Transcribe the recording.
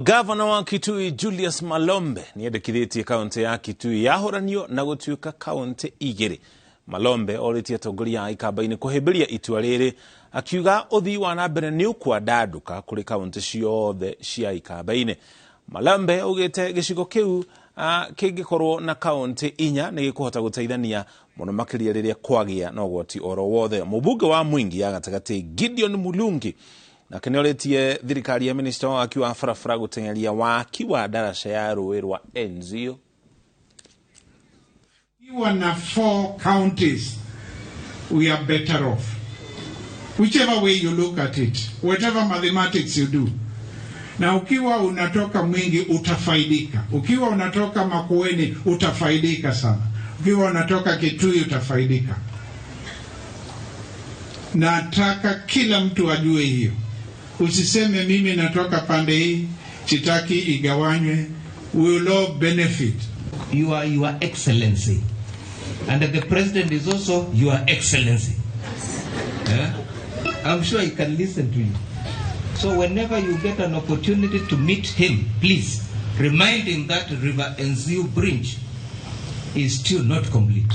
Gavana wa Kitui Julius Malombe niendekithitie kaunti ya Kitui yahuranio na gutuika kaunti igiri. Malombe oritie atongoria a ikamba-ini kuhimbiria itua riri akiuga uthii wa na mbere ni ukwandanduka kuri kaunti ciothe cia ikamba-ini. Malombe augite gicigo kiu kingikorwo na kaunti inya ni gikuhota guteithania muno makiria riria kwagia na ugwati oro wothe. Mubunge wa Mwingi ya gatagati Gideon Mulungi nake nĩorĩtie thirikari ya minista wa waki wa barabara gũteng'eria waki wa ndaraca ya rũĩ rwa Enzio. Ikiwa na 4 counties we are better off. Whichever way you look at it, whatever mathematics you do. Na ukiwa unatoka Mwingi utafaidika, ukiwa unatoka Makueni utafaidika sana, ukiwa unatoka Kitui utafaidika. Nataka kila mtu ajue hiyo. Usiseme mimi natoka pande hii, sitaki igawanywe. We will all benefit. You are your excellency. And the president is also your excellency. Yeah? I'm sure he can listen to you. So whenever you get an opportunity to meet him, please remind him that River Enziu Bridge is still not complete.